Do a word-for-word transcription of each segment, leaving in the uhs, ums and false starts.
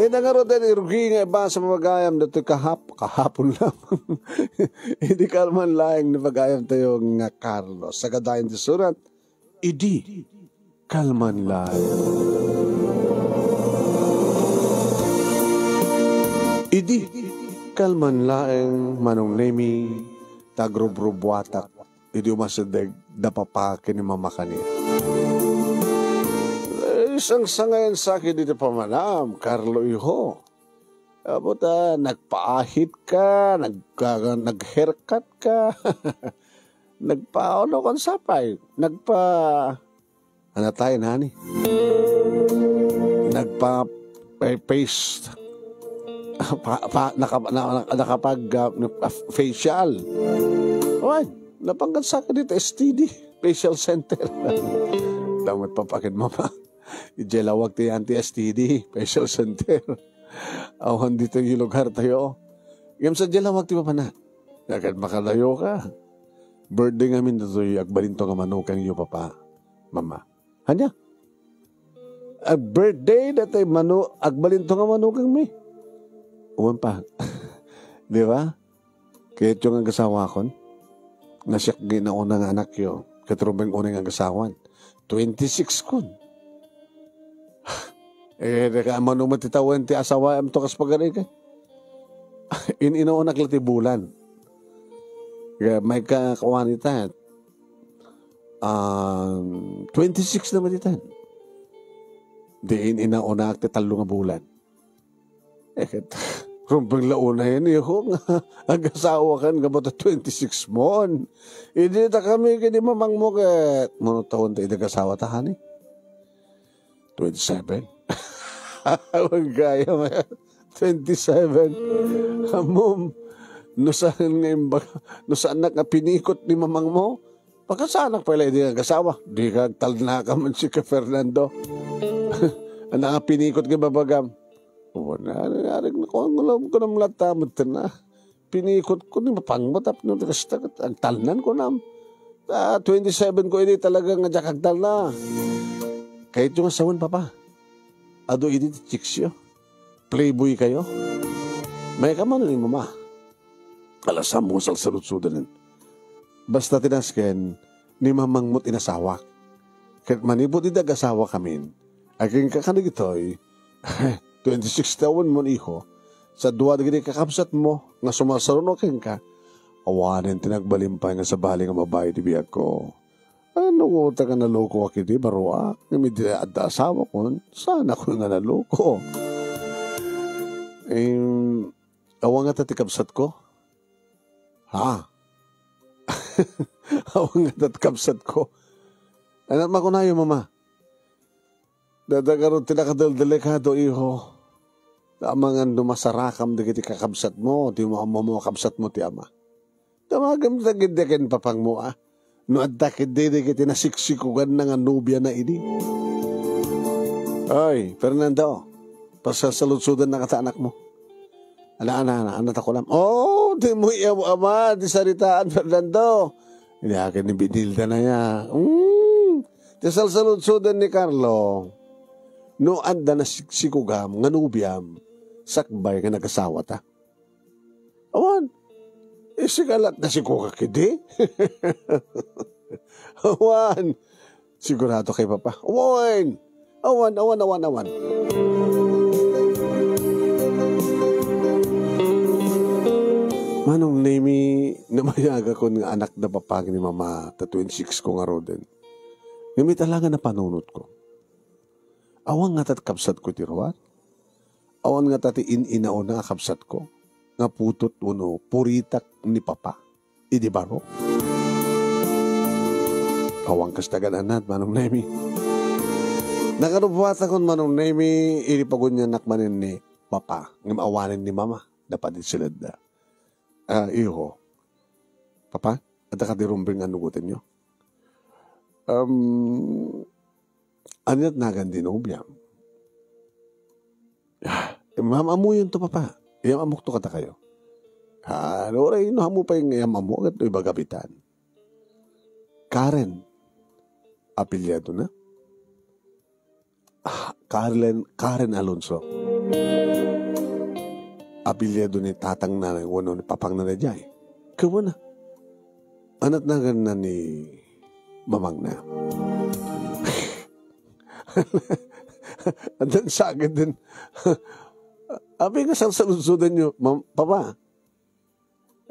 Ita ngarud, irugi nga ibasa pagayam ditoy kahap-, kahapon lamang. Idi kalman laeng ni pagayam tayo nga Carlos. Sagadayan ti surat, idi kalman laeng. Idi kalman laeng, Manong Nemi, ta agrubrubuatak idi umasideg da papa ken ni mama kaniak. Eh, sangsangayan sa ket iti pamanam, Carlo, iho. Apo ta, nagpaahit ka, nagka-, nag-haircut ka, nagpa-, ano, kung sapay, nagpa-, ano tayo, nani? Nagpa-, pa-, paste. Pa-, pa-, naka-, na-, na-, nakapag-, ah, facial. Wan, napangkat sa akin dito, S T D, facial center. Damat papakin, mama. Ijay lawag ti yan ti S T D, facial center. Awan dito yung lugar tayo. Ngem sa ijay lawag ti papana. Agad makalayo ka. Birthday ngamin ditoy agbalinto nga mano ken iyo, papa, mama. Ania? Ag-birthday datoy mano, agbalinto nga mano ken mi. Uwan pa. Di ba? Kayat yo nga agasawakon? Nga siak nga inauna nga anakyo. Ket rumbeng unay nga agasawan. Twenty-six kun. Eh, deka, mano met ti tawen ti asawaem to kas pagarigan. In-, inaunak la ti bulan. Kaya may ka-, kuan ita. Um, twenty-six na met ita. Diin inaunak ti tallo nga bulan. Eh, ket, rumbeng la unay, iho, nga agasawa kan nga bato twenty-six mon. Idi ta kami ken ni mamangmo ket, mano tawen ta idi agasawa ta, honey? Twenty-seven. Awan gaya, man. Twenty-seven. Amom, no saan nga imbaga, no saanak nga pinikot ni mamangmo, pakasanak pay la idi nga agasawa. Dika agtalna ka man, sika, Fernando. Ania nga pinikot nga ibabagam? Wana, ari, ari, naku, ang alam ko naman latta, matan na. Pinikot ko ni mapangmo tapno ti kasta ket agtalnan ko nam. Ah, twenty-seven ko idi talaga nga diak agtalna. Kayatyo nga sawen, papa. Adu idi ti chicks yo. Playboy kayo. May ka man ni mama. Alasam mo salsaludsudanen. Basta ti nasken, ni mamangmo ti inasawak. Ket manipud idi agasawa kamin, agingka kadagitoy, twenty-six tawen mon, iho, sa dua dagiti kakabsatmo nga sumarsaruno kenka, awanen ti nagbalin pay nga sabali nga babai ti biagko. Ano ko ta nga naloko ak idi baroak? Ngem idi adda asawakon, saan ako nga naloko? Em, awan ngata ti kabsatko? Ha? Awan ngata ti kabsatko? Anak, makunayo, mama. Dada garud ti nakadeldelikado, iho. Amangan no masarakam dagiti kakabsatmo, ti mo ammo mo a kabsatmo ti ama. Damagem dagiti ken papangmo, a. No adda ketdi dagiti nasiksikuganna nga nobiana idi. Ay, Fernando, pasalsaludsodan na kata anakmo. Ana, ana, ana, ana, takulam. Oh, di mo iya ama, di saritaan, Fernando. Ini akin ni binilda na ya. Mm, ti salsaludsodan ni Carlo. No adda nasiksikugan nga nobiam, sakbay nga nagasawa ta. Awan. Isikalat na si Kuka kidi. Awan. Sigurado kay Papa. Awan. Awan, awan, awan, awan. Manong Nemi, namayagakon nga anak da Papa ni Mama, ta twenty-six ko ngaruden. Ngem ita la nga napanunot ko. Awan nga tat kabsat ko ti ruar. Awan ngata ti in-inauna a kabsatko nga putot wenno puritak ni Papa idi baro. Awan kasta gan-anat, Manong Nemi. Nakarubuatakon, Manong Nemi, idi paguniannak manen ni Papa, ngem awanen ni Mama, napadi siledda. Ah, iho. Papa, adda kadi rumbeng nga nugotenyo? Um, Aniat nagan di nobiam? Ah, maam-amoyon to, Papa. Iyam-amok to kadakayo. Ah, no, uray, no, ammo pay nga iyam-ammo, ket no ibaga bitan. Karen. Apelyido na? Ah, Karen, Karen Alonso. Apelyido ni tatangna wenno ni papangna daydiay. Ket wen, anat naganna ni mamangna. Addan sakit din. Apay nga salsaludsodanyo, mam-, Papa?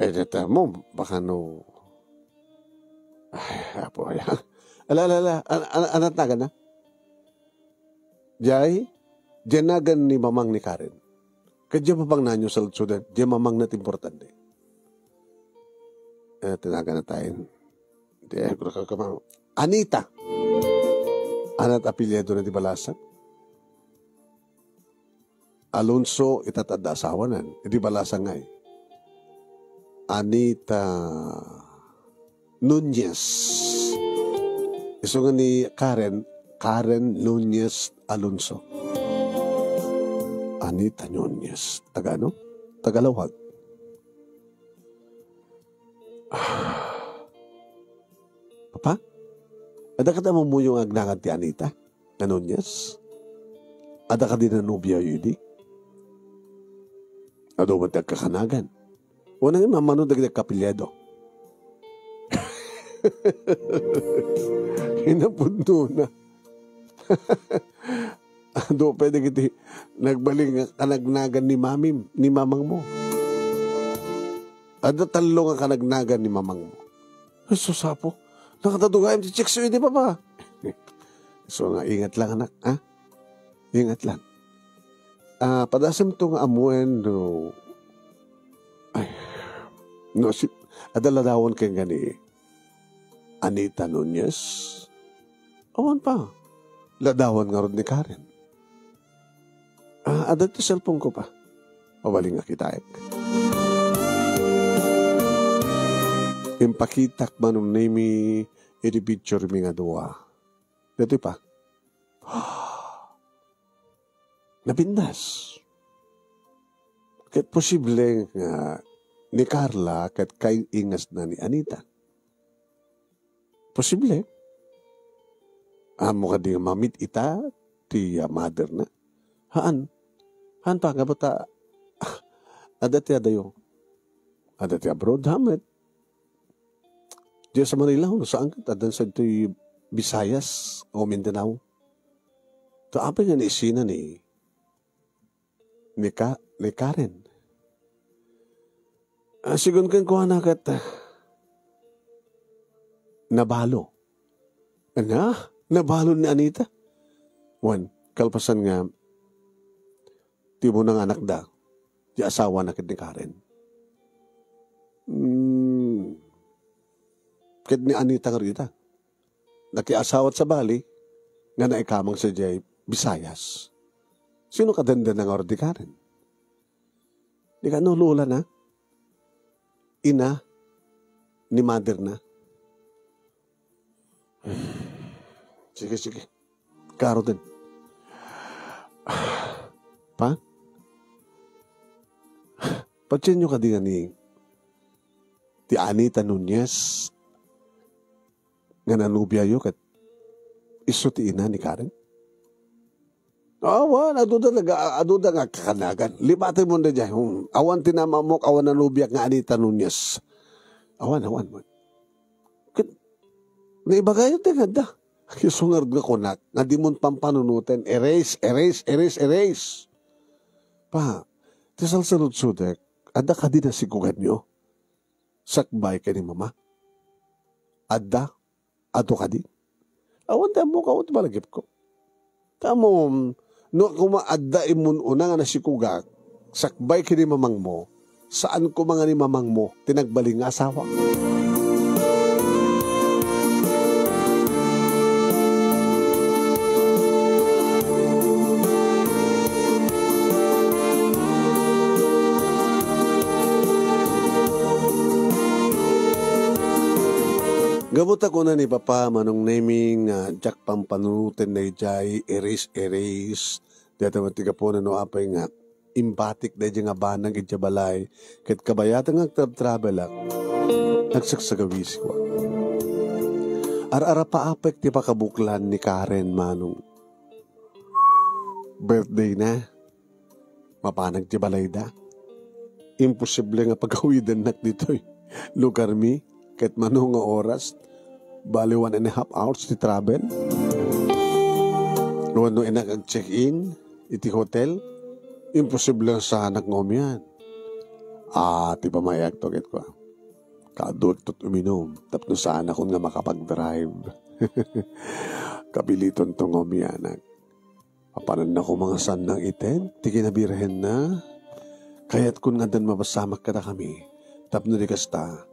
Eh, dita mo, baka no, ay, apo, ay, ala, ala, ala, an-, an-, anat naganna? Jay, jay nagan ni mamang ni Karen. Ket jay mamangna no saludsodan, jay mamangna ti importante. Eh, tinagan na tayo. Di, eh, Anita. Anat apelyido na di balasang? Alonso, ita ti adda asawanan. Di balasang ngay. Anita Nunez. Isu nga ni Karen, Karen Nunez Alonso. Anita Nunez. Taga ano? Tagalawag. Papa? Adda kadi ammoyo nga agnagan ti Anita nga Nunez? Adda kadi nanobiayo idi? Adu met ti agkakanagan. Wen, mamano dagiti agkapelyido. Kinapudnona. Adu pay dagiti nagbalin nga kanagnagan ni mamim, ni mamangmo. Adda tallo nga kanagnagan ni mamangmo. Jesus, Apo. Nakatado gayam ti chicks idi, Papa. So nga, ingat lang, anak, ha? Ingat lang. Ah, padasemto nga ammuen no, ay, no, si, adda ladawan ken gani Anita Nunez? Awan pa. Ladawan ngarud ni Karen. Ah, adda ti cellphone ko pa. Mabalin nga kitaek. Impakitak Manong Nemi iti picture mi nga dua. Dati pa. Napintas. Ket posible nga ni Carla ket kaingasna ni Anita. Posible. Ammo kadi nga mamit ita ti, ah, mother na? Haan. Haan pa, nga bata, ah, adda ti adayo. Adda ti abroad, ha, met. Diay sa Manila, no, saan ket addan sa ti Visayas o Mindanao. Ta apay nga naisina ni, ni Ka-, ni Karen. Ah, sigun kenkuana ket, ah, nabalo. Ania? Nabalo ni Anita? Wen, kalpasan nga, ti umuna nga anakda, ti asawana ket ni Karen. Hmm. Ket ni Anita nga rita. Nakiasawat sa bali, nga naikamang sadiay Visayas. Sino kadendena nga rudi Karen? Di kano, lola na? Ina ni mother na? Sige, sige. Kaaro din. Pa? Patienyo kadi nga ni ti Anita Nunez nga nanubiayo ket isu ti ina ni Karen? Awan, aduda naga-, aduda nga kakanagan. Lipaten mo na dyan. Hmm, awan ti namamok, awan nanubiak nga Anita Nunez. Awan, awan man. Ket, naibagayo ti nga da. Isu ngarud nga kunak, nga di mon pampanunoten, erase, erase, erase, erase. Pa, ti salsaludsodek, adda kadi nasikuganyo? Sakbay ken ni mama? Adda? Adu kadi? Awan ti ammok, awan ti malagipko. Kamo, no koma adda immun-una nga nasikugak, sakbay ken ni mamangmo, saan koma nga ni mamangmo ti nagbalin nga asawa. Gapu ta kuna ni Papa Manong Neming nga diak pampanunoten daydiay erase-erase. Dayta met ti gapuna no apay nga imbatik daydiay nga banag idiay balay ket kabayatan nga agtratravelak, agsagsagawisikwa. Ar-arapaapek ti pakabuklan ni Karen, Manong. Birthday na. Mapanag ti balayda. Imposible nga pagawidennak ditoy lugarmi ket mano nga oras, bali one and a half hours ti travel. Wenno innak ag-check-in iti hotel, imposible nga saanak nga umian. Ah, ti pamayak to, ket kua, kaduakto uminum tapno saanakon nga makapag-drive. Kapiliton to nga umianak. Apanan na koma nga saan nang ited ti kinabirhenna. Kayatkon nga addan mapasamak kadakami, tapno di kasta,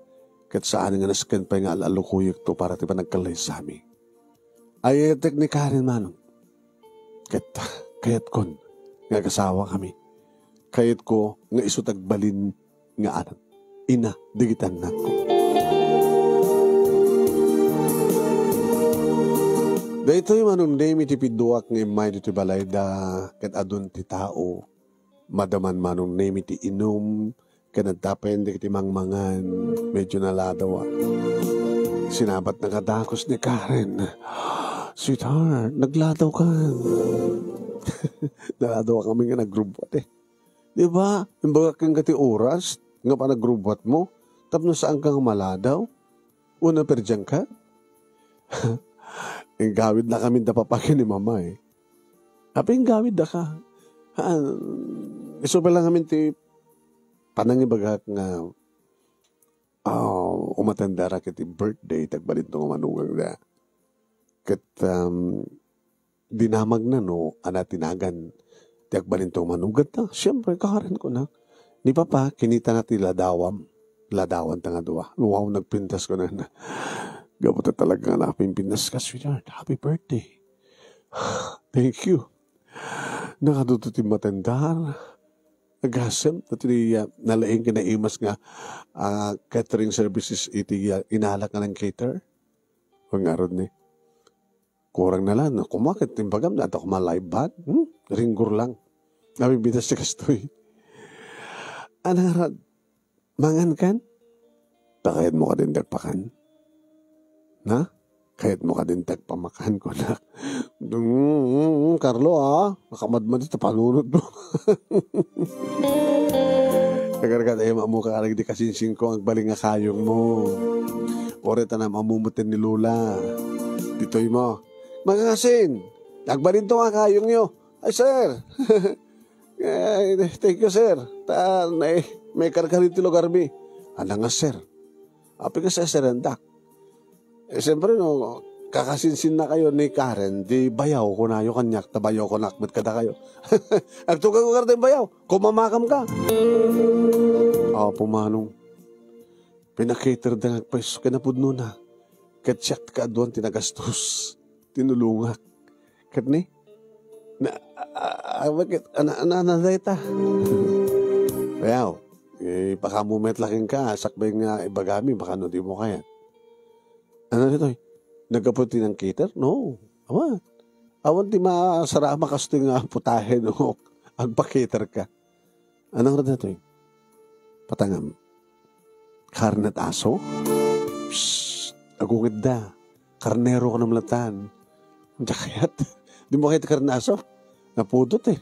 ket saan nga nasken pay nga al-alukuyekto para ti panagkallaysami. Ayatek ni Karen, manong. Ket kayatkon nga agasawakami. Kayatko nga isu ti agbalin nga anak, ina dagiti annakko. Daytoy manong Nemi ti pidduak nga immay ditoy balayda, ket adun ti tao. Madaman manong Nemi ti inum, ket adda pay dagiti mangmangan, medyo naladawa. Sinabat na kadakes ni Karen, "Sweetheart, nagladawkan." Naladawa kami nga nagrubbuat eh. Di ba? Imbagak kenka ti oras nga panagrubbuatmo tapno saanka nga maladaw? Una, perdianka? Inggawidna kami da papa ken ni mama eh. Apay inggawidda ka? Haan, isu pay lang amin ti panangibagak nga, ah, umatendara ket ti birthday ti agbalinto nga manugangda. Ket, um, dinamagna no ania ti nagan ti agbalinto nga manugangda. Siempre, Karen, kunak. Ni papa, kinitana ti ladawam. Ladawan ta nga dua. Wow, nagpintas ko na. Gapu ta talaga nga napimpintas ka, sweetheart. Happy birthday. Thank you. Nakaduto ti matendar. Agasem, dati, ah, nalaing kinaimas nga, ah, catering services iti, ah, inalak nga nang cater. Pangarod ni. Kurang na lang, no? Kumakit, timbagam, nata ko live band. Hmm? Ringgor lang. Nabibitas ti kastoy. Anang arad, mangan kan? Pakayat mo ka din tagpakan? Na? Kayat mo ka din tagpamakan ko na. Mm, Carlo, ah. Makamadmadi ta panunot mo. Nagaragad ay maamu ka karag di kasinsin ko, agbaling nga kayong mo. Ore ta na mamumutin ni Lola. Ditoy mo. Mga kasin, agbalin to nga kayong nyo. Ay, sir. Ay, thank you, sir. Ta, may, may karkari ti lugar mi. Ala nga, sir. Api ka, sir, sir, endak. Eh, siyempre, no, kakasinsin na kayo ni Karen, di bayaw ko nayo kanyak, ta bayaw ko nakmet kada kayo. Agtugaw ko karta yung bayaw, kumamakam ka. Apo, manong. Pinakater da nga agpayso ken napudno na. Ket siak ti kaaduan ti nagastos. Tinulongak. Ket ni? Na, a, a, a, bakit? Ana, ana, ana, dayta? Bayaw, ipakamumet la kenka, sakbay nga ibagami, baka no di mo kayat. Ano ditoy? Naggapu ti nang cater? No. Awan. Awan ti masara, makastoy nga putahe no agpa-cater ka. Anang daytoy? Patangam. Karnet aso? Psst, agungedda. Karnero ka namlatan. Diak kayat. Di mo kayat karne aso? Napudot eh.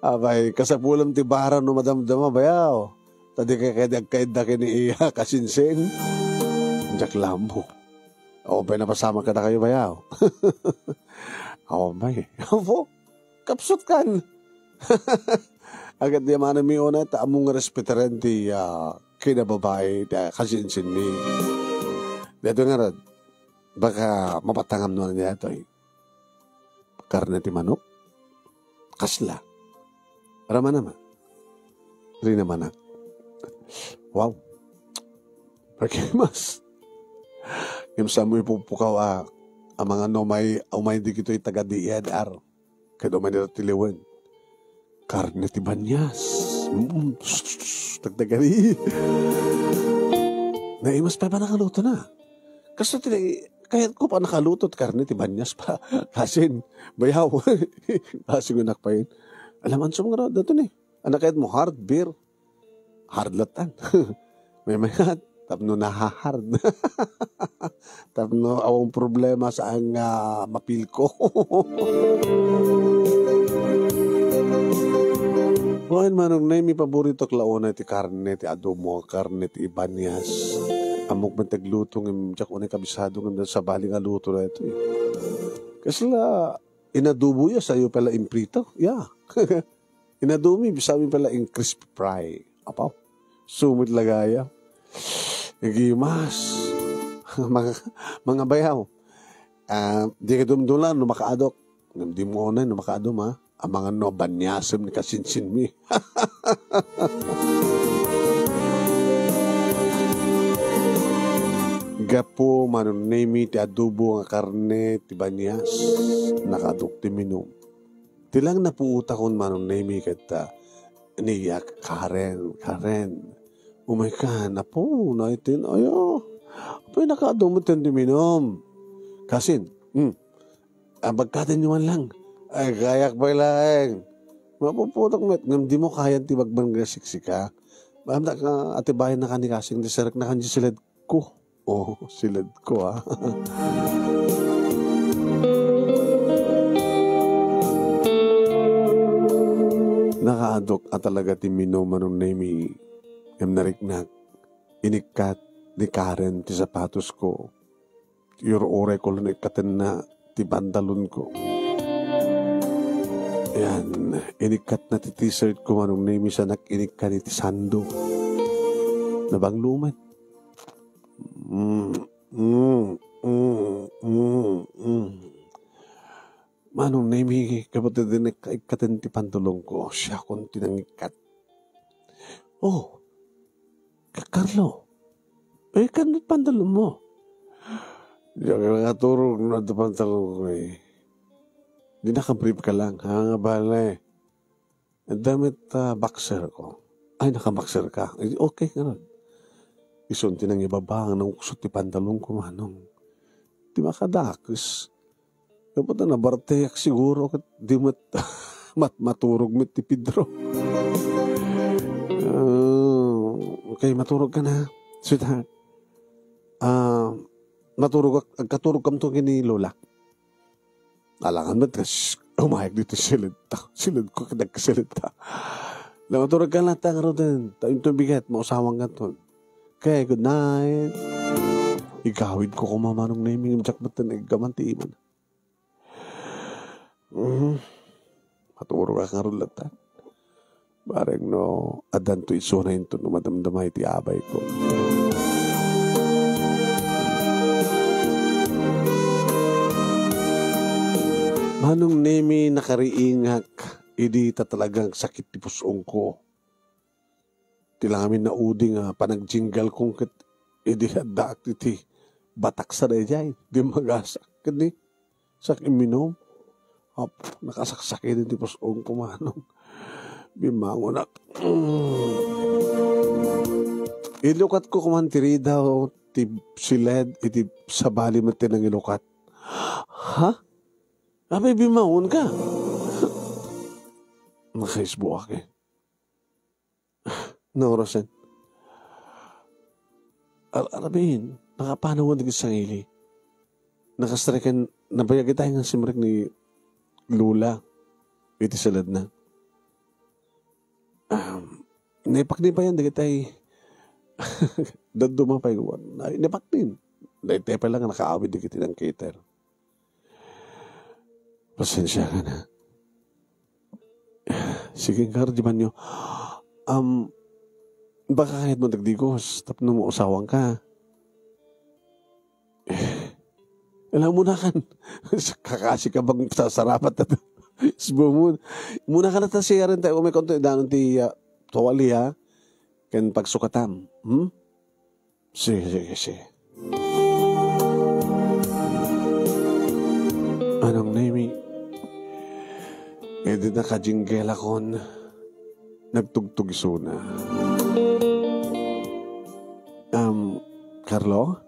Abay, kasapulam ti bara no madamdama, bayaw. Ta di kay kayat agkaidda ken ni iya kasinsin. Diak lamo. Awan pay napasamak kada kayo, bayaw. Awan pay. Apo, kapsut kan. Agad di manami una, ta ammo nga respetaren ti, ah, kinababae, ti, ah, kasinsin mi. Dito nga rad, baka mapatangam no niya to eh. Karne ti manok? Kasla? Ramanama? Rinamanak? Wow. Pakimas. Ngem saan mo ipupukaw a, a mga no may, umay di kito'y taga D E N R. Kaya umay nila tiliwen. Karne ti banyas. Mm. Tagtagari. Naimas pa ba nakaluto na? Kaso ti, kaya ko pa nakaluto, karne ti banyas pa. Kasin, bayaw. Kasin nga nakpain. Alam, ansum nga daw, dato ni. Anak kayat mo, hard beer. Hard latan. May mayat. Tapno nahahard. Tapno awang problema saan nga mapilko. Manong Nemi, paboritok la unay ti karne, ti adobo nga karne, ti ibanyas. Ammok met ti agluto, ngem diak unay kabisado, ngem sabali nga luto daytoy. Kasla, inadobo ya, sayo pala imprito. Ya. Inadobo, sayo pala in crispy fry. Apaw. Sumit lagaya. Nagimas. Mga, mga bayaw. Ah, di ka dumdulan, no makaadok. Ngem dimo unay, no makaadom, ha? Amangan no, banyasem ni kasinsinmi. Gapu, Manong Nemi, ti adobo nga karne, ti banyas, nakaadok ti minum. Ti lang napuotakon, Manong Nemi, ket, ah, ni, ah, Karen, Karen, umay kan, apo, na itin, ayo. Apo, nakaadom ti minum. Kasin, hmm, Ah, bagkatenyo man lang. Ay, kayak pay laeng. Mapuputak met, ngem dimo kayan ti bagban nga siksika. Maam na ka, atibayan na ka ni kasing ti serek na kanji siled ko. Oh, siled ko, ah. Nakaadok a talaga ti minum, Manong Nemi. Ngem nariknak, inikkat ni Karen ti sapatos ko. Ur-uray ko lang ikkatenna ti pantalon ko. Ayan, inikkatna ti t-shirt ko, Manong Nemi, sanak inikkan iti sando. Nabanglo met. Mm, mm, mm, mm, mm. Manong Nemi, kapatid, inik-, ikkaten ti pantalon ko. Siakon ti nangikkat. Oh, Ka-, Carlo, eh, kan pantalon mo? Diak nakaturog no adda pantalon ko, eh. Di nakabrief ka lang, ha, nga bale. Adda met, ah, boxer ko. Ay, nakaboxer ka. Eh, okay, ganun. Isun ti nangibaba, nga nanguksot ti pantalon ko, manong. Di makadakes. Dapat na nabarteak siguro ket di met mat-, maturog met ti Pedro. Ah, okay, maturog ka na, sweetheart. Ah, maturog ak-, agkaturog kamto ken ni Lola. Alangan met, kas-, umayag dito siled ta. Siled ko, ket nagkasiled ta. Na maturog ka na, ta, ngaruden. Ta, yung tubigat, mausawan ka to. Okay, good night. Igawid ko kuma, Manong Nemi, ngem diak met naggaman ti iman. Mhm. Maturog ak ngarud latta. Bareng no, addanto isuna inton no madamdama iti abay ko. Manong Nemi, nakariingak, idi ta talagang sakit ti pus-ong ko. Ti lang amin naudi nga panagdinggal kong ket idi addaak iti batak sa daydiay, dimmagasak. Ket ni, sak imminum. Ap, nakasaksakit ti pus-ong ko, manong. Bimmangonak. Mm. Ilukat ko kuman ti ridaw, ti siled, iti sabali met ti nangilukat. Ha? Apay, bimmangon ka? Nakaisbuak, eh. Naurasen. Ar-, arabin, nakapanawan dagiti sangili. Nakastreken, nabayag itay nga simrek ni Lola iti saledna. Um, naipaknipayan dagitay dadduma pay. Ay, naipaknin. Daytay pay lang nga nakaawid dagiti nang cater. Pasensya ka na. Sige, kardimanyo. Um, baka kayat mo dagdigos, tapno mausawan ka. Eh, alam mo na kan. Kakasi ka bang sasarapat na to? Isbo mo. Muna ka na ta siya rin tayo. Umay konto, idanon ti, ah, tuwali, ha? Ken pagsukatam. Hmm? Sige, sige, sige. Manong Nemi, idi nakajinggelakon, nagtugtog isuna. Um, Carlo?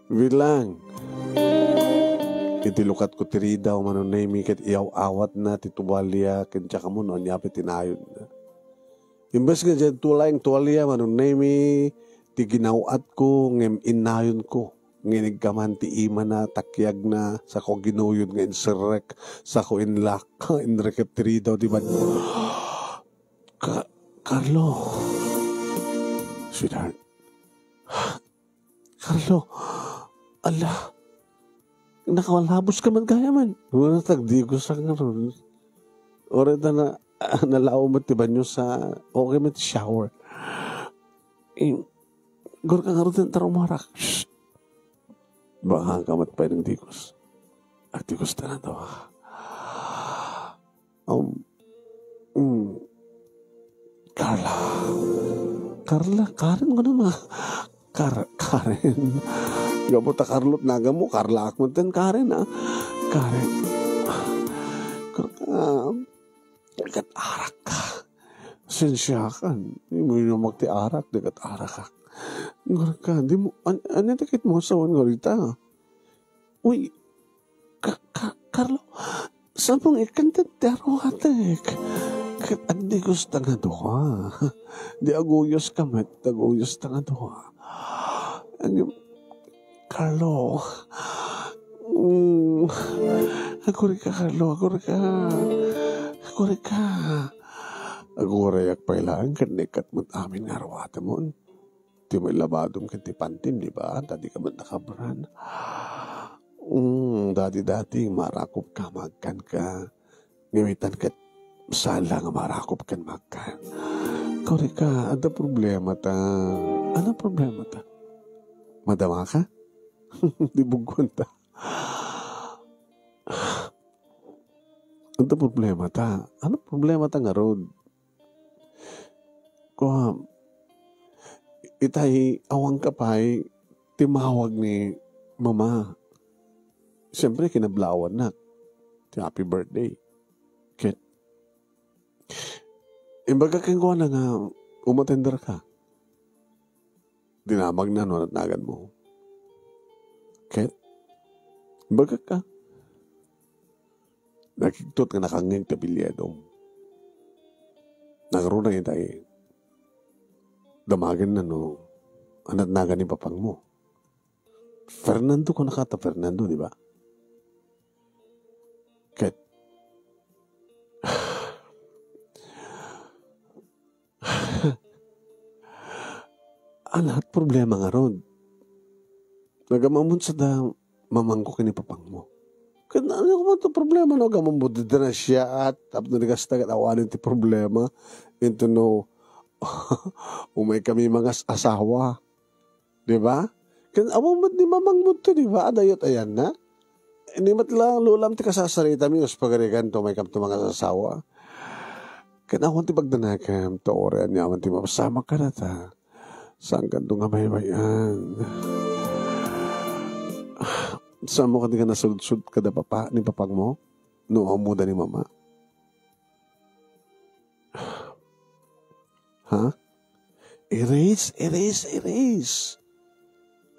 Wait lang. Iti lukat ko ti ridaw, Manong Nemi, ket iyaw-awatna ti tuwalya, ken tsaka mo no ania pay ti nayodna. Imbes nga diay tuwalya, Manong Nemi, ti ginaw-at ko, ngem innayon ko. Nginig ka man ti imana, takyagna, sako ginuyod nga inserrek, sako inlak, inrekep ti ridaw, di ba? Ka-, Carlo. Sweetheart. Carlo. Ala. Nakawalabos ka man gayam. Wala tagdigos sa ngaron. Ore ta na, nalaom met ti banyo sa, okay met ti shower. Eh, gur ka ngarud ta umarak. Shh. Baka ka met pay nagdigos. Agdigos ta na to, ha? Um, mm. Carla. Carla, Karen, ano ma? Kar-, Karen. Gapu ta Carlo ti naganmo, Carla ak met ten Karen, ah. Karen. Kar-, ah, kat-arak ka. Sensiakan. Di mo inumak ti arak, di kat-arak ka. Ngar ka, di mo, an-, ano ti kit mo sa wan nga rita? Uy, Ka-, Ka-, Carlo, sampung ikkan ti aruatek. Ket agdigos ta nga dua. Di aguyos ka met, aguyos ta nga dua. Agim-, Carlo, mm, agurika, Carlo, agurika. Agurika. Agurayak pay laeng ket naikkat met amin nga aruatemon. Ti may labadom ken ti pantim, di ba? Ta di ka met nakabran. Mm, dati-dati, marakop ka, magkan ka. Ngamin ket, saan la nga marakop ken magkan. Kuri ka, adda problema ta. Ano problema ta? Madama ka? Di bugwan ta. Adda problema ta. Ano problema ta ngarud? Kuam, itay awan ka pay timawag ni Mama. Siyempre, kinablawannak ti happy birthday. Ket, imbaga kenkuana nga umatender ka. Dinamagna no natnagan mo. Ket, bagak ka. Nakigtot nga nakangngeg ti apelyidom. Nangruna itay, damagenna no natnagan ni papang mo. Fernando, kunaka ta Fernando, di ba? Ket, Ania ti problema ngarud? Nagam-ammon sa da mamangko ken ni papangmo. Ket ania koma ti problema no agam-ammon? Dida na siya at tapno di kasta ket awanen ti problema. Into no, umay kami mangas-asawa. Di ba? Ken awan met ni mamangmo to, di ba? Adayot ayanna. Ni met la, lolam ti kasasarita mi, us pagarigan to, may kam to mangas-asawa. Ken awan ti pagdanagam, to, ore, ania awan ti mapasamak kadata. Saan kanto nga maybay-an? Saan mo kadi nga nasudsod kada papa, ni papang mo? No, ammo da ni mama. Ha? Erase, erase, erase.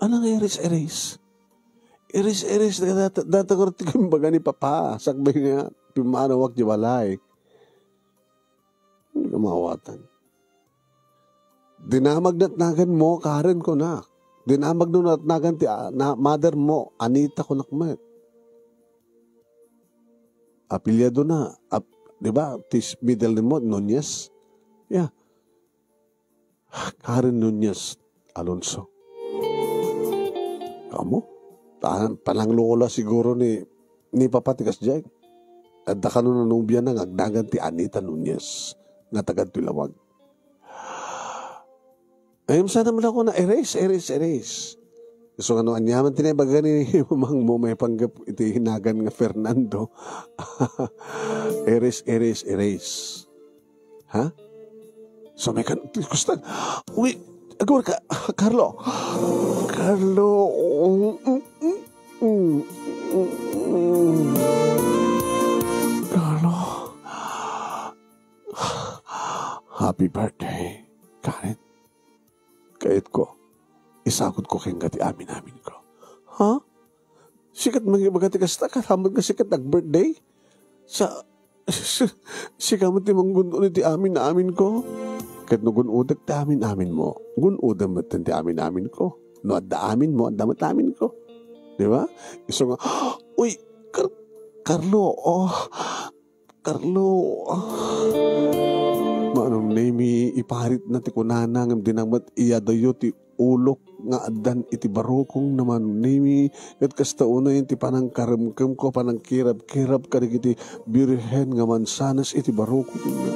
Ano nga erase, erase? Erase, erase. Data, data ko rin kumbaga ni Papa. Sakbay nga, pimanawak di balay. Hindi ka mawatan. Dinamag natnagan mo, Karen ko na. Dinamag no natnagan ti, ah, na, mother mo, Anita ko nakmet. Apelyidona, ap-, di ba, ti s-, middle name mo, Nunez? Yeah. Karen Nunez Alonso. Amo? Ta-, pananglola siguro ni, ni Papa ti kasdiay. Adda kano nanobia na nga agnagan ti Anita Nunez, nga taga Tilawag. Ayam sana mula ko na erase, erase, erase. So, ano, anyaman ti naibaga ni mamang mo, may panggap iti hinagan nga Fernando. Erase, erase, erase. Ha? So, may kan-, gusto, uy, agor ka, Carlo. Carlo. Mm, mm, mm, mm, mm. Carlo. Happy birthday, Karen. Kayatko, isagutko kenka ti amin-aminko. Ha? Sikat mangibaga ti kasta, kasamat nga sikat nag-birthday? Sa, sika met ti manggun-od iti amin-aminko? Ket no gun-odek ti amin-aminmo, gun-odem met ti amin-aminko. No adda aminmo, adda met aminko. Di ba? Isu nga, uy, Car-, Carlo, oh, Carlo, ah. Maanong paritna ti kunana, ngem dinammet iyadayo ti ulok nga addan iti barukongna, Manong Nemi, ket kasta unay ti panangkaremkemko, panangkirabkirab kadagiti birhen nga mansanas iti barukongna.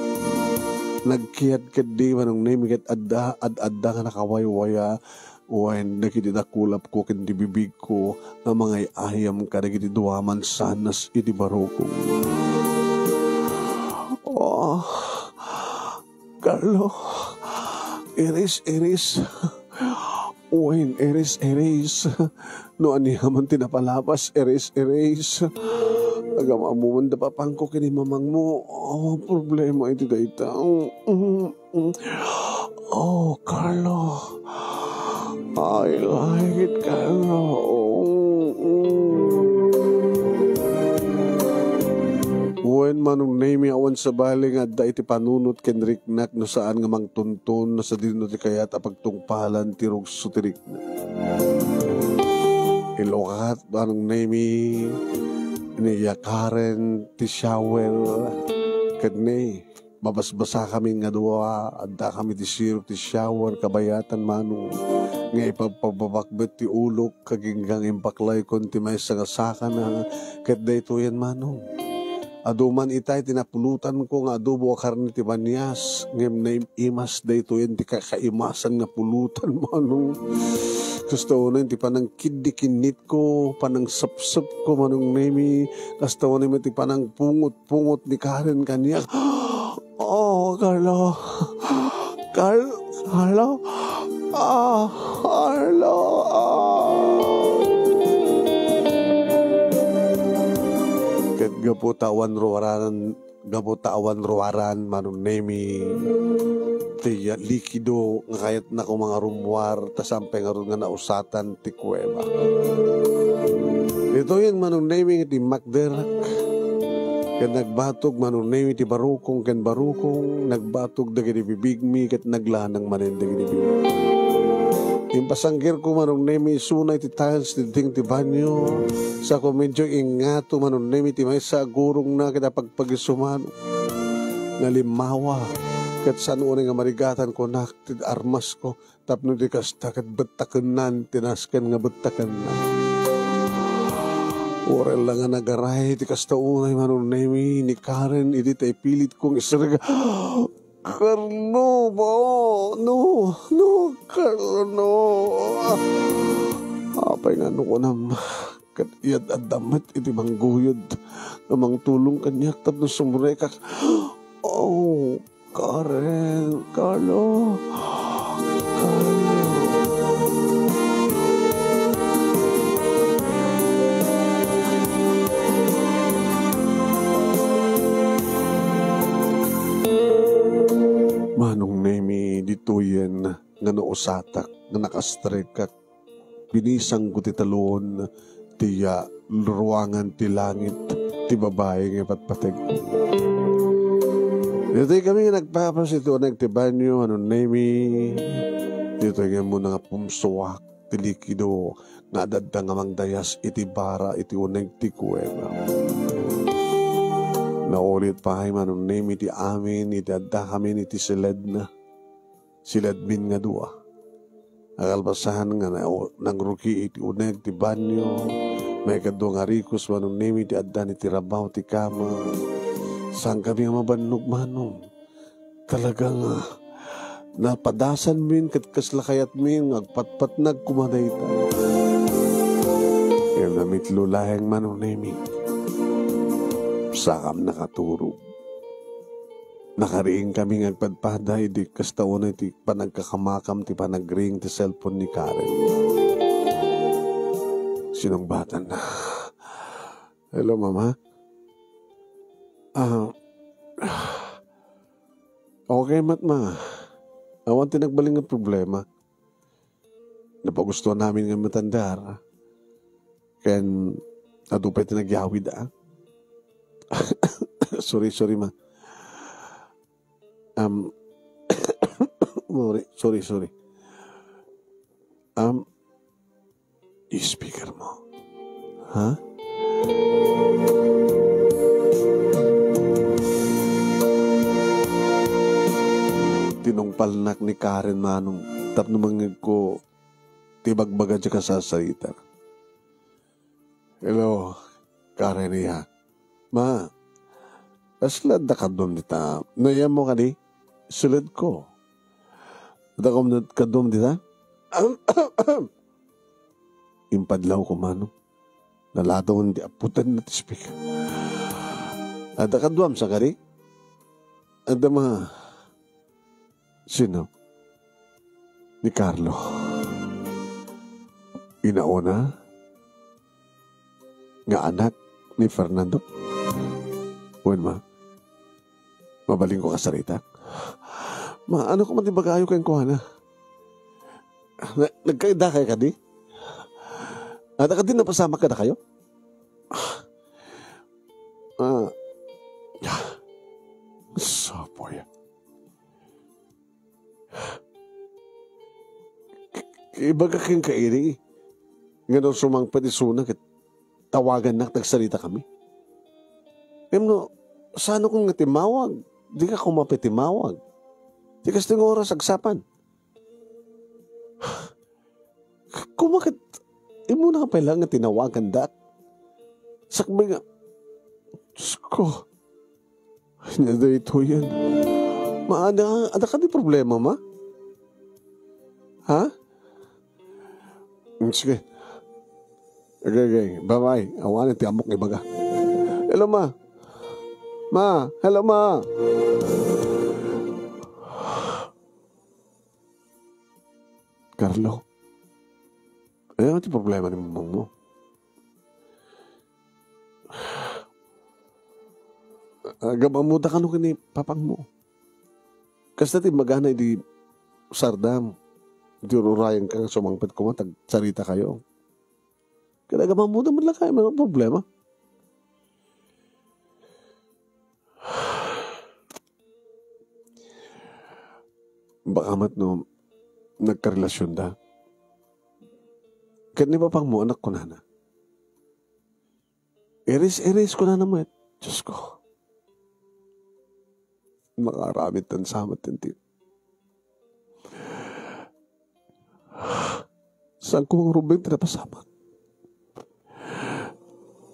Nagkayat ketdi, Manong Nemi, ket adda, ad-adda nga nakawaywaya, wen dagiti dakulapko ken di bibigko nga mangay-ayam kadagiti dua mansanas iti barukongna. Oh, Carlo, iris-iris. Wen, iris-iris. No ania man ti napalabas, iris-iris. Agam-ammoman da papangko ken ni mamangmo. Oh, problema iti dayta. Mm, mm, mm. Oh, Carlo. I like it, Carlo. Oh, mm, mm. Wen, Manong Nemi, awan sabali nga adda iti panunot ken riknak no saan nga mangtuntun no sadino ti kayat a pagtungpalan ti rugso ti rikna. Ilukat, Manong Nemi, ni Karen ti shower. Ket ni, mabasbasakami nga dua, addakami ti syrup ti shower, kabayatan, Manong, nga ipabpababakbet ti ulok, agingga nga impaklaykon ti maysa nga sakana, ket daytoyen, Manong. Adu man itay ti napulutanko nga adobo a karne ti banias, ngem naim-imas daytoyen ti kakaimasan nga pulutan, Manong. Kasta unay ti panangkiddikinnitko, panangsepsepko, Manong Nemi. Kasta unay met ti panangpungot-pungot ni Karen kaniak. Oh, Carlo. Carl-, Carlo? Ah, Carlo. Ah. Ket gapu ta awan ruaran, gapu ta awan ruaran, Manong Nemi, ti likido nga kayatnako nga rummuar, ta saan pay ngarud nga nausatan ti kuweba. Ditoyen, Manong Nemi, nga timmakderak. Ket nagbatog, Manong Nemi, ti barukong ken barukong, nagbatog dagiti bibigmi, ket naglanang manen dagiti bibig. Impasanggerko, Manong Nemi, isuna iti tiles ti ding ti banyo. Sako medyo ingato, Manong Nemi, ti maysa a gurongna ket apagpagiso, Manong. Nalimmawa, ket saan unay nga marigatan kunak ti armasko. Tapno di kasta ket bettakennan ti nasken nga bettakenna. Uray la nga nagaray ti kasta unay, Manong Nemi, ni Karen idi ta ipilitkong isireg. Carlo, bao, no, no, Carlo, no. Apay nga no kunam, ket iyad-adda met iti mangguyod nga mangtulong kaniak tapno sumrekak. Oh, Karen, Carlo, Carlo. Manong Nemi, ditoyen nga nausatak, nga nakastrekak, binisangko ti talon, ti, ah, ruangan ti langit, ti babai nga ipatpateg. Ditoy kami nga nagpapas iti uneg ti banyo, Manong Nemi, ditoy nga muna nga pumsuak ti likido nga adda nga mangdayas iti bara iti uneg ti kuweba. Naulit pay, Manong Nemi, ti amin iti addakamin iti siledna. Siledmin nga dua. Akalpasan nga na-, nangrugi iti uneg ti banyo, maikadua nga rikos, Manong Nemi, ti addan iti rabaw ti kama. Saan kami nga mabannog, Manong. Talaga nga napadasanmin ket kasla kayatmin nga agpatpatnag koma dayta. Ngem namitlo laeng, Manong Nemi. Sakam nakaturog. Nakariing kami nga agpadpada idi kasta unay ti panagkakamakam ti panagring ti cellphone ni Karen. Sinungbatanna. Hello, Mama. Ah, okay met, Ma. Awan ti nagbalin nga problema. Napagustuhan namin nga matandar. Ken adu pay ti nagyawid, ah. Sorry, sorry, ma. Um, sorry, sorry, sorry. Um, speaker mo. Ha? tinungpalnak ni Karen, Manong, tapno mangngegko ti ibagbaga diay kasarsarita. Hello, Karen, iya. Ma, kasla adda kaduam dita? Naammo kadi? Suledko. Adda kaduam dita? Impadlawko, Manong. Naladawan ti aputan na ti speaker. Adda kaduam sa kadi? Adda, ma. Sino? Ni Carlo. Inauna nga anak ni Fernando. Wen, ma. Mabalinko kasarita. Ma, ania koma ti ibagayo kenkuana? Na, nagkaidda kayo kadi? Adda kadi napasamak kadakayo? Ah. Sapoy. Ibaga kenka idi nga no sumangpet isuna ket tawagannak, tagsarita kami. Ngem no, saan koma nga timmawag? Dika koma pay timmawag. Ti kasta nga oras, agsapan. Koma ket, immuna pay laeng nga tinawagandak. Sakbay nga, Diyos ko, ania daytoyen? Ma, adda, adda kadi problema, ma? Ha? Mm, sige. Okay, okay. Bye-bye. Awanen ti ammok nga ibaga. Hello, ma. Ma, hello, ma. Carlo, ania ti problema ni mamangmo? Agam-ammoda kano ken ni papangmo. Kasta ti imbagana idi sardam, idi ur-urayenka nga sumangpet koma, tagsarita kayo. Ket agam-ammoda met la kayo, ania ti problema? Baka met no nagkarelasionda. Ket ni papangmo, ania kunana? Iris-iris kunana met. Diyos ko. Makaaramid ta sa met ti Saan ko nga rumbeng ti napasamak?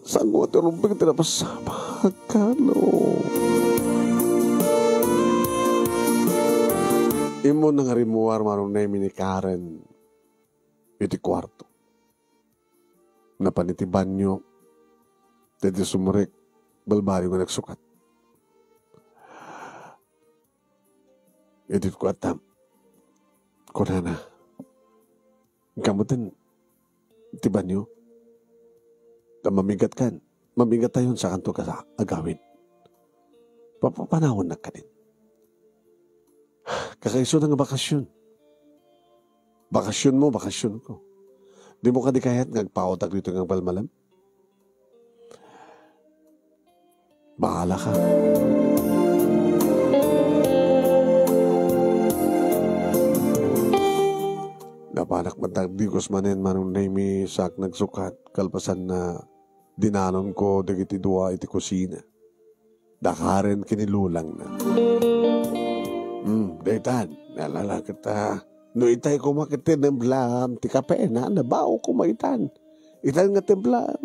Saan ko nga ti rumbeng ti napasamak, Carlo? Immuna nga rimmuar, Manong Nemy, ni Karen iti kuarto. Napan iti banio, daydi sumrek, balbaliw nga nagsukat. Idi kuarta, kunana, "Inka metten ti banio. Ta mamigatkan, mamigattayon, sakanto ka agawid. Papapanawannak kadin." Kakaisuna nga bakasion. Bakasionmo, bakasionko. Dimo kadi kayat nga agpaawtak ditoy nga agmalmalem? Bahala ka. Napanak met dagdigos manen, Manong Nemy, saak nagsukat, kalpasanna, dinanonko dagiti dua iti kusina. Da Karen ken ni lolangna. Hmm, daytan, nalalaket ta. No itay koma ket ti nemblam ti kapena, nabao koma itan. Itan nga temblam.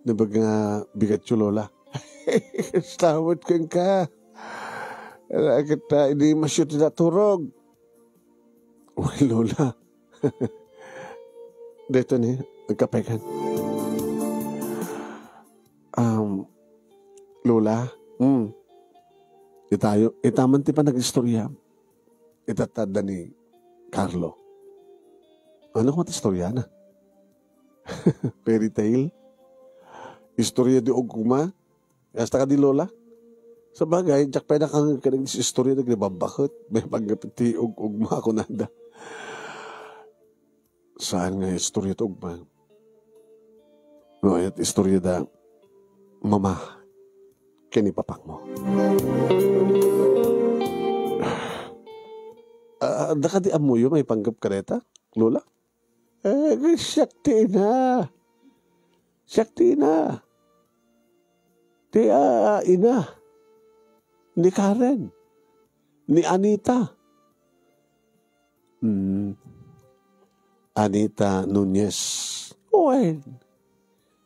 Nabag nga bigatyo, Lola. Sawet kenka. Nalalaket ta, idi masyo ti naturog. Uy, Lola. Daytoy ni, agkapekan. Um, Lola, mm, itayo, ita man ti panag-istorya. Itatta adda ni Carlo. Ania koma ti istoriana? Fairy tale? Istorya ti ugma? Kasta kadi, Lola? Sabagay, diak pay nakangngeg kadagiti istorya dagiti babbaket. Maipanggep ti ug-, ugma, kunada. Saan nga istorya ti ugma? No, ket istorya da mama ken ni papangmo. Ah, adda kadi ammoyo maipanggep kadayta, Lola? Eh, siak ti ina. Siak ti ina. Ti, ah, ina ni Karen, ni Anita, Mm. Anita Nunez. Wen,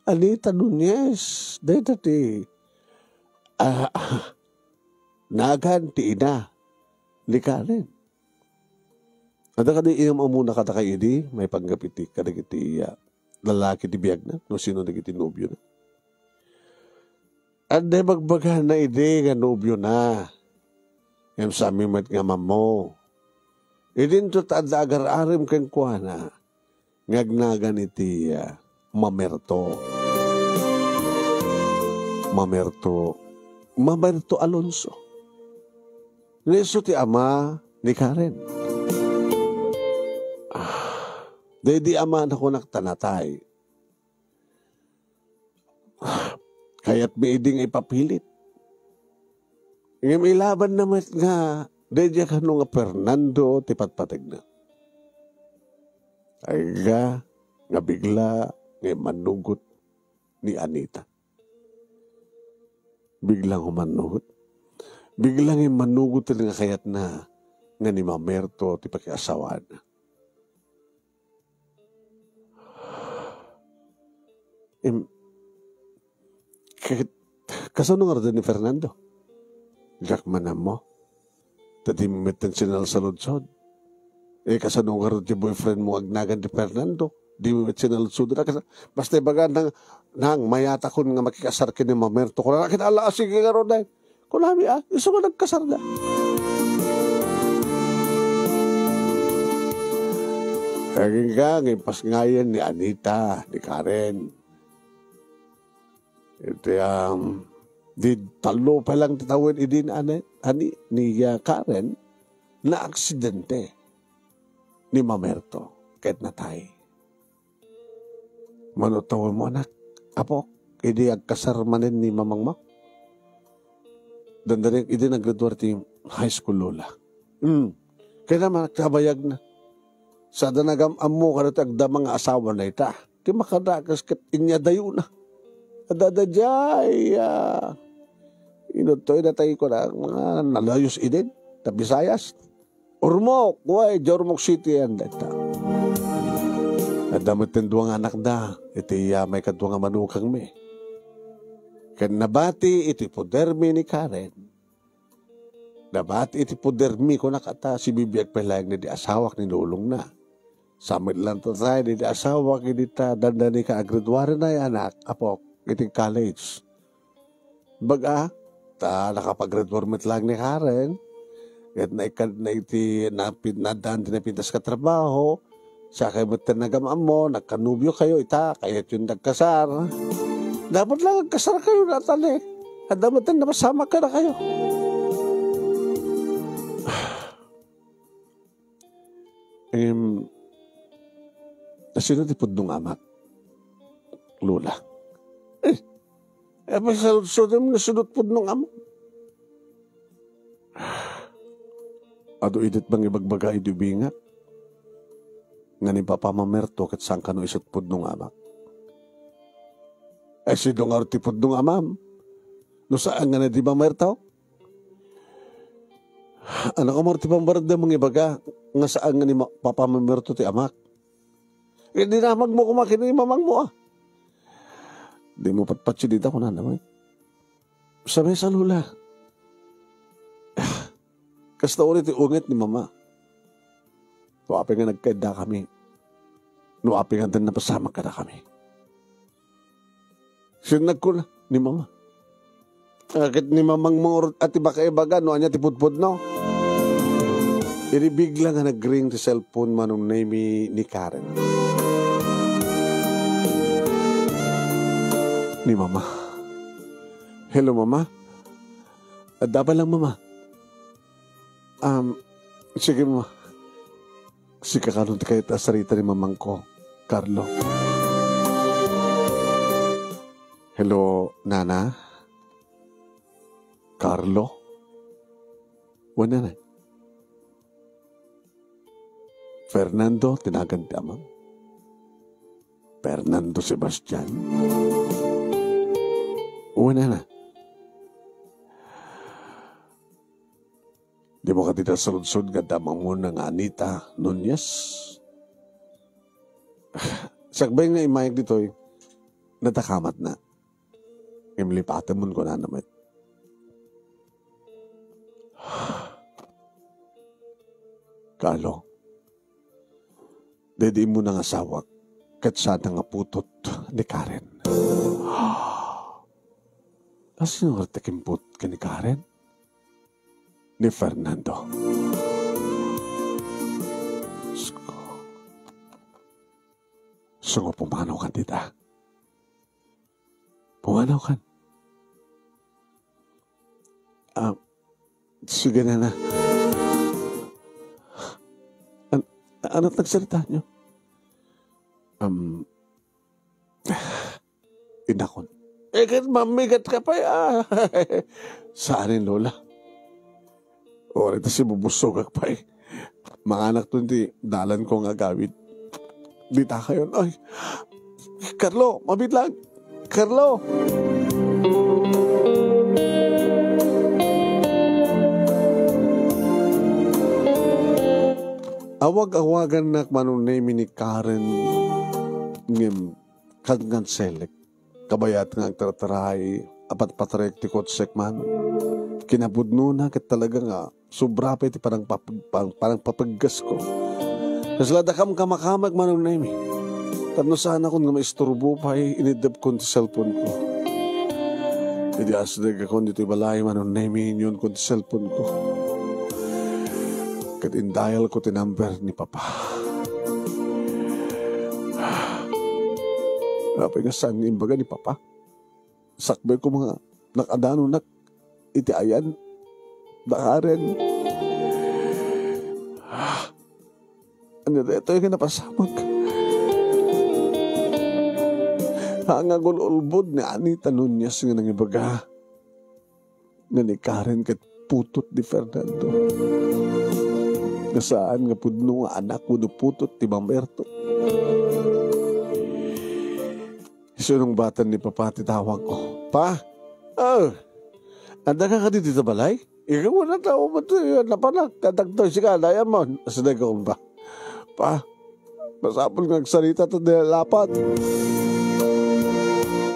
Anita Nunez. Dayta ti, ah, nagan ti ina ni Karen. Adda kadi iyam-ammona kadakayo idi, maipanggep iti kadagiti, ah, lalaki ti biagna, no sino dagiti nobiona. Adda ibagbagana idi nga nobiona. Ngem sami met nga ammo. Idinto ta adda agar-arem kenkuana nga agnagan iti, ah, Mamerto. Mamerto. Mamerto Alonso. Nga isu ti ama ni Karen. Ah, daydi amana kunak ta natay. Kayatmi idi nga ipapilit. Ngem ilabanna met nga daydiay kano nga Fernando ti patpategna. Ayga nga bigla nga immanugot ni Anita. Bigla nga ummanugot. Bigla nga immanugot nga kayatna nga ni Mamerto ti pakiasawaanna. Im-, ket, kasano ngarud ni Fernando? Diak man ammo. Ta dimi met sinalsaludsod. Eh, kasano ngarud ti boyfriend mo agnagan ni Fernando? Dimi met sinaludsoden. Kas-, basta ibaga nang, nang mayatakon nga makikasar ken ni Mamerto. Kuna, ket ala, sige ngarud, eh. Kunami, ah, isu nga nagkasarda. Agingga nga impasngayan ni Anita, ni Karen. Iti, um, di tallo pa lang ti tawen idi ni Ane-, ani, ni, ah, Karen, naaksidente ni Mamerto ket natay. Mano tawenmo, anak, apo, idi agkasar manen ni mamangmo? Dandani idi naggraduar ti high school, Lola. Hmm. Kaya naman, kabayag na. Sada nagam-ammo kada ti agdama nga asawa na ita. Ti makadakes ket inya dayo na. Adada jay, ah, inuttoy na tayo ko na mga nalayos idin. Ta Bisayas. Ormoc, way, Jormoc City, yan, detta. Adda met ten dua nga anakda, iti, ah, maikadua nga manukangmi. Ken nabati iti podermi ni Karen. Nabati iti podermi, kunak, ta sibibiag pay laeng ni di asawak ni lulongna. Sa met lang ta tay, di, di asawak, idi ta dandani ka aggraduaren ay anak, apok, iti college. Baga, ta nakapaggraduar met lang ni Karen. Ket naikad na iti napin-, naddaan ti napintas ka trabaho. Siya kayo met ti nagam-ammo, nagkanubyo kayo, ita, kayat yung nagkasar. Dapat lang nagkasar kayo, Natalie. Adda met ti napasamak ka na kayo. Em, sino ti pudno nga amak? Lola. Eh, eh, pasaludsodem nga sino ti pudno nga amak? Adu idi't mangibagbaga idi ubingak. Nga ni Papa Mamerto ket saan kano isu ti pudno nga amak. Eh, sino nga ti pudno nga amam? No saan nga ni di Mamerto? Ano ka, Mar, ti pambaradda mangibaga nga saan nga ni ma-, Papa Mamerto ti amak? Eh, dinamagmo koma ken ni mamangmo, ah. Di mo patpatsi dita, kunana man. Sabi sa Lola, kasta uri ti unget ni Mama. No apay nga nagkaidda kami. No apay nga din napasamak kada kami. Sinag ko na ni Mama. Agit ni Mamang Mangurot at ti bakaibaga, no anya ti pudpudno. Iri bigla nga nagring ti cellphone manong name ni Karen. Ni Mama. Hello, Mama. Adda pa lang, Mama. Um, sige, Mama. Sika kanon ti kayat a sarita ni mamangko, Carlo. Hello, Nana? Carlo? Wen, Nana? Fernando, ti nagan ti amam? Fernando Sebastian? Wen, Nana? Dimo kadi nasaludsod nga adda Mangmuna nga Anita Nunez? Sakbay nga immayag ditoy, nadakamatna. Ngem lipatemon, kunana met. Carlo, daydi immo nga asawak, ket siak nga putot ni Karen. Asino nga ti kimput ken ni Karen? Ni Fernando. Sus ko. Sungo, pumanaw kan dita. Pumanaw kan. Ah, sige na na. An-, anat nagsarita nyo? Um, inakon. Eh, ket mamigat ka pa, ah. Saan ni Lola? O, ita si bubusogak pay. Manganak to ti dalan ko nga agawid. Dita kayon. Ay, Carlo, mabitlag. Carlo! Awag-awagannak Manong Nemi ni Karen ngem kankanselek. Kabayat nga agtartaray, apatpatarek ti kotsek man. Kinapudnona ket talaga nga sobra pay ti panangpapag-, pang-, panangpapaggasko. Kasla dakam kamakamak Manong Nemi. Tapno saanakon nga maisturbo pay, iniddepkon ti cellphone ko. Idi asdegakon ditoy balay Manong Nemi, inyunkon ti cellphone ko. Ket indial ko ti number ni Papa. Apay nga saan nga imbaga ni Papa? Sakbay ko nga nakadanonak iti ayan da Karen. Ania daytoy nga napasamak? Haan nga agul-ulbod ni Anita Nunez nga nangibaga nga ni Karen ket putot ni Fernando. Nga saan nga pudno nga anak wenno putot ti Mamerto. Isunungbaten ni Papa ti tawag ko. Pa! Oh! Adda ka kadi dita balay? Ikaw na tao mo to, yun, napanak, kadagtoy si Kadayan mo. Asda ka, Pa. Pa, masapul nga agsarita ta di lapat.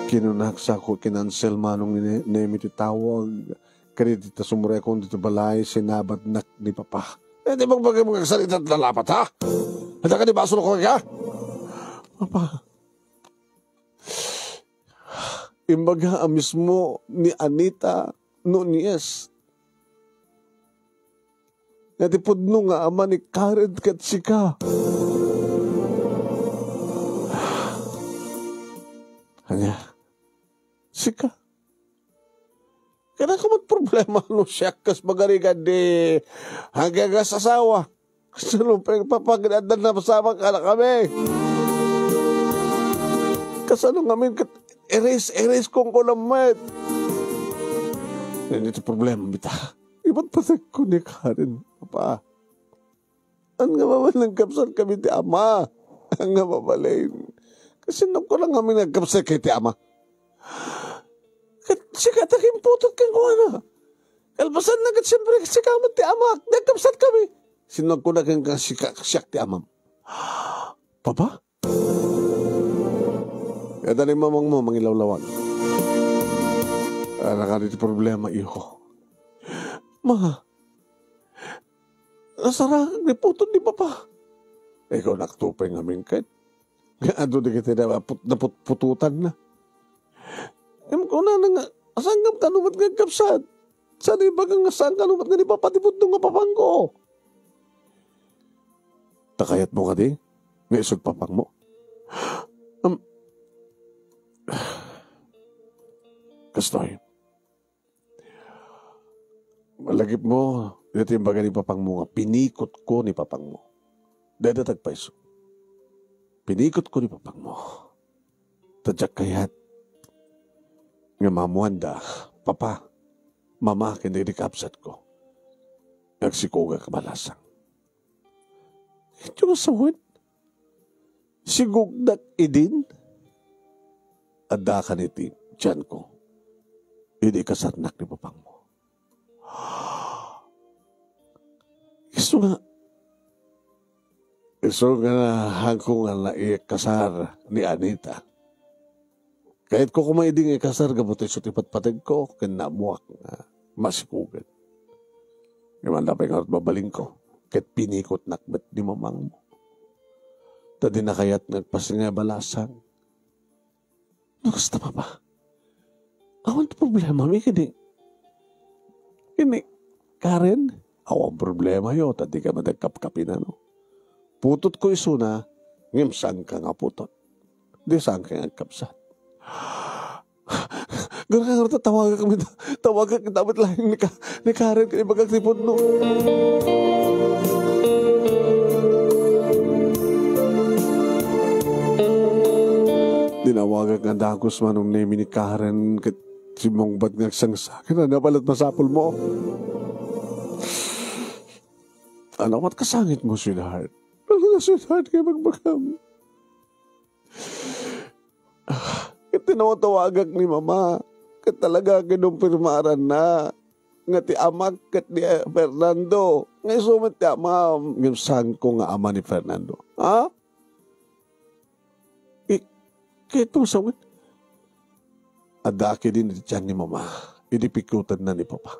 Kinunak sa ko, kinansel Manong Ne-, Nemi ti tawag. Kadi ti ta sumrekon dito balay, sinabatnak ni Papa. Eh, di magbagay mo nga agsarita ta lapat, ha? Handa ka di baso ko ka? Papa, imbaga a mismo ni Anita Nunez nga ti pudno nga ama ni Karen ket sika. Ania? Sika? Kaya ka mat problema no siak kas magarigan di agagas asawa. Kasano pay, Papa, ket adda napasamak a kami? Kasano ngamin ket erase, erase kong ko met? Yan iti problema, bita. Ibat patek ko ni Karen, Papa. An nga mabalin, nagkapsat kami ti ama. An nga mabalin. Kasano ko lang kami nagkapsat kay ti ama? Ket sika ta kimputot kenkuana. Kalpasan na ket siyempre, sika met ti amak. Nagkapsat kami. Sinagko na ken ka sika, siak ti amam. Papa? Kaya ni mamang mo, mangilawlawag. Ano ka ti problema, iho? Ma, nasarangag ni putot ni Papa. Ikaw naktupay ngamin ket. Nga adu di kita naput-, naputpututan na. Em, kuna na nga, asangam ka numat nga agkapsat? Saan ibaga nga saan ka numat nga ni Papa ti pudno nga papangko? Takayat mo kadi? Nga isog papang mo? Um, kastoy. Malagip mo, dayta imbaga ni papang mo nga pinikot ko ni papang mo. Dayta tagpayso. Pinikot ko ni papang mo. Ta diak kayat nga maammoanda, Papa, Mama, ken dagiti kabsat ko. Nga agsikoga kabalasang. Ket yung sawen, sigugdak idin, adda kan iti tiyan ko, idi ikasarnak ni papang mo. Isu nga, isu nga nahanko nga naikasar ni Anita. Kayatko koma idi nga ikasar gapu ta isu ti patpategko ken naammoak nga masikugen. Ngem adda pay ngarud mabalinko ket pinikotnak met ni mamangmo. Ta dina kayat nga agpasngay a balasang. No kasta, Papa, awan ti problemami ken ni, ken ni Karen? Awan problemayo ta dika met agkapkapinano. Putotko isuna, ngem saanka nga putot. Di saanka nga agkabsat. Gura ka ngarud ta tawagak met, tawagak ita met laeng ni Ka-, ni Karen ken ibagak ti pudno. Dinawagak nga dagus, Manong Nemi, ni Karen ket simmungbat nga agsangsa. Ken ania pay la ti masapulmo? Ania met kasangitmo, sweetheart? Ania, sweetheart, nga ibagbagam? Ket tinawtawagak ni Mama, ket talaga kinumpirmaranna nga ti amak ket ni, eh, Fernando. Nga isu met ti amam. Ngem saanko nga ama ni Fernando. Ha? I-, kayatmo sawen? Adda akidin iti tian ni Mama idi pikutenna ni Papa.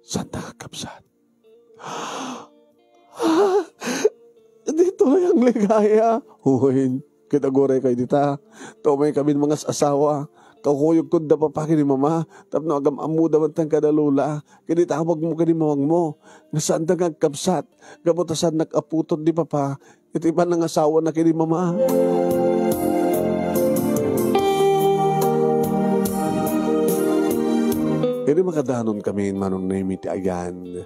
Saanta nga agkabsat? Ditoy ang ligaya. Wen, ket aguraykayo dita. Ta umaykami mangas-asawa. Kaukuyogko da Papa ken ni Mama tapno agam-ammoda met kada Lola. Ket itawagmo ken ni mamangmo nga saanda nga agkabsat gapu ta saannak a putot ni Papa iti panangasawana ken ni Mama. Idi makadanonkami, Manong Nemi, ti ayan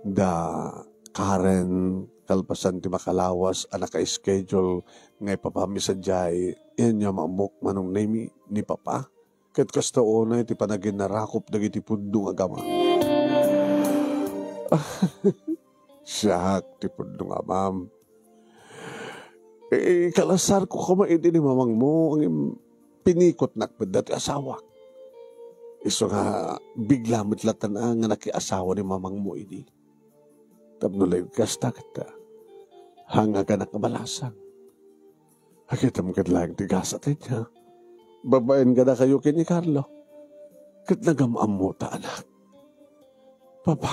da Karen, kalpasan ti makalawas a naka-schedule nga ipapami sadiay, ania nga ammok, Manong Nemi, ni Papa? Ket kasta unay ti panaginnarakop dagiti pudno nga agama. Siak ti pudno nga amam. Eh, ikalasarko koma idi ni mamangmo, ngem pinikotnak met dati asawak. Isu nga bigla met latta nga nakiasawa ni mamangmo idi. Tapno laeng kasta ket, ah, hangaganak a balasang. Akitam ket laeng ti gasat ania. Babaen kadakayo ken ni Carlo. Ket nagam-ammo ta, anak. Papa.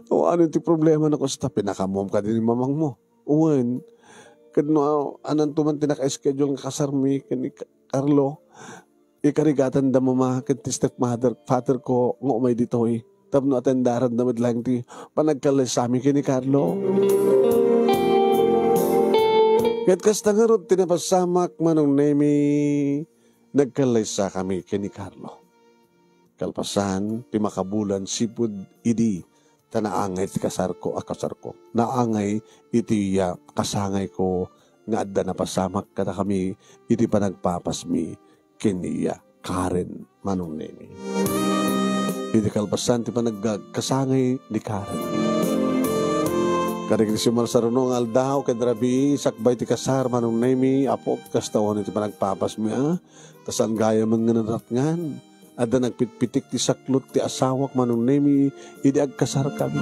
Awanen ti problema no kasta pinakammom kadi ni mamangmo. Wen, ket no ananto man ti naka-schedule nga kasarmi ken ni Ka-, Carlo, ikarigatan da mama ken ti stepmother, father ko nga umay ditoy. Tapno atendaran da met laeng ti panagkallaysami ken ni Carlo. Ket kasta ngarud ti napasamak, Manong Nemi, nagkallaysakami ken ni Carlo. Kalpasan ti makabulan sipud idi, ta naangay ti kasarko a kasarko. Naangay iti, ah, kasangayko nga adda napasamak kadakami iti panagpapasmi ken ni, ah, Karen, Manong Nemi. Iti kalpasan ti panagkasangay ni Karen. Kadagiti simarsaruno nga aldaw ken rabii sakbay ti kasar, Manong Nemi, apok, kasta unay ti panagpapasmi, ah, ta saan gayam nga nadatngan. Adda nagpitpitik ti saklot ti asawak, Manong Nemi, idi agkasarkami.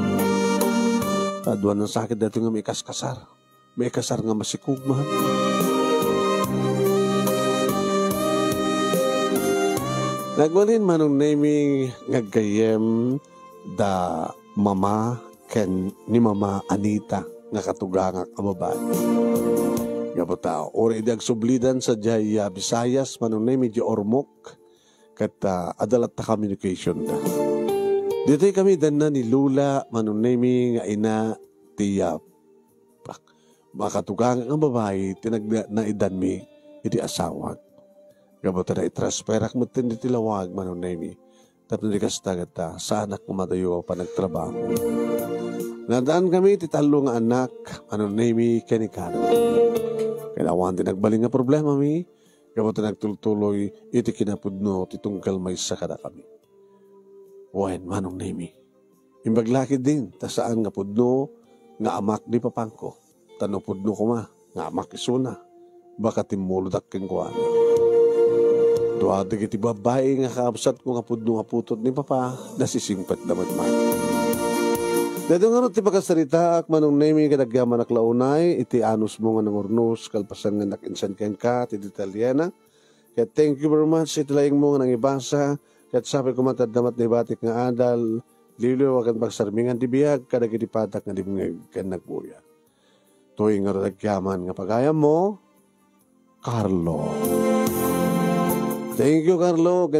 Aduan a sakit daytoy nga maikaskasar. Maikasar nga masikog man. Nagbalin, Manong Nemi, nga aggayyem da mama ken ni Mama Anita nga katugangak a babai. Gapu ta, uray idi agsublidan sadiay, ah, Visayas, Manong Nemi, di Ormoc, ket, ah, adda latta communication da. Ditoy kami danna ni Lola, Manong Nemi, nga ina ti, ah, makatugangak nga babai ti nagna-, naidanmi iti asawak. Gapu ta naitransferak metten ditoy lawag, Manong Nemi. Tapno di kasta ket, ah, saanak nga madayo a panagtrabaho. Naadaan kami ti tallo nga anak, Manong Nemi ken ni Karen. Ket awan ti nagbalin nga problemami, gapu ta nagtultuloy iti kinapudno ti tunggal maysa kadakami. Wen, Manong Nemi, imbag la ketdin ta saan nga pudno nga amak ni papangko. Ta no pudno koma nga amak isuna, baka timmulodak kenkuana. Dua dagiti babbai nga kakabsatko nga pudno nga putod ni Papa, nasisingpetda met man. Daytoy ngarud ti pakasaritaak, Manong Nemy, ket agyamanak la unay iti anusmo nga nangurnos kalpasan nga nakinsan kenka ti detalye na. Ket thank you very much iti laingmo nga nangibasa, ket sapay koma ti adda met naibatik nga adal, liwliwa ken pagsarmingan ti biag kadagiti padak nga dimngeg ken nagbuya. Toy ngarud agyaman nga pagayammo, Carlo. Thank you, Carlo, ken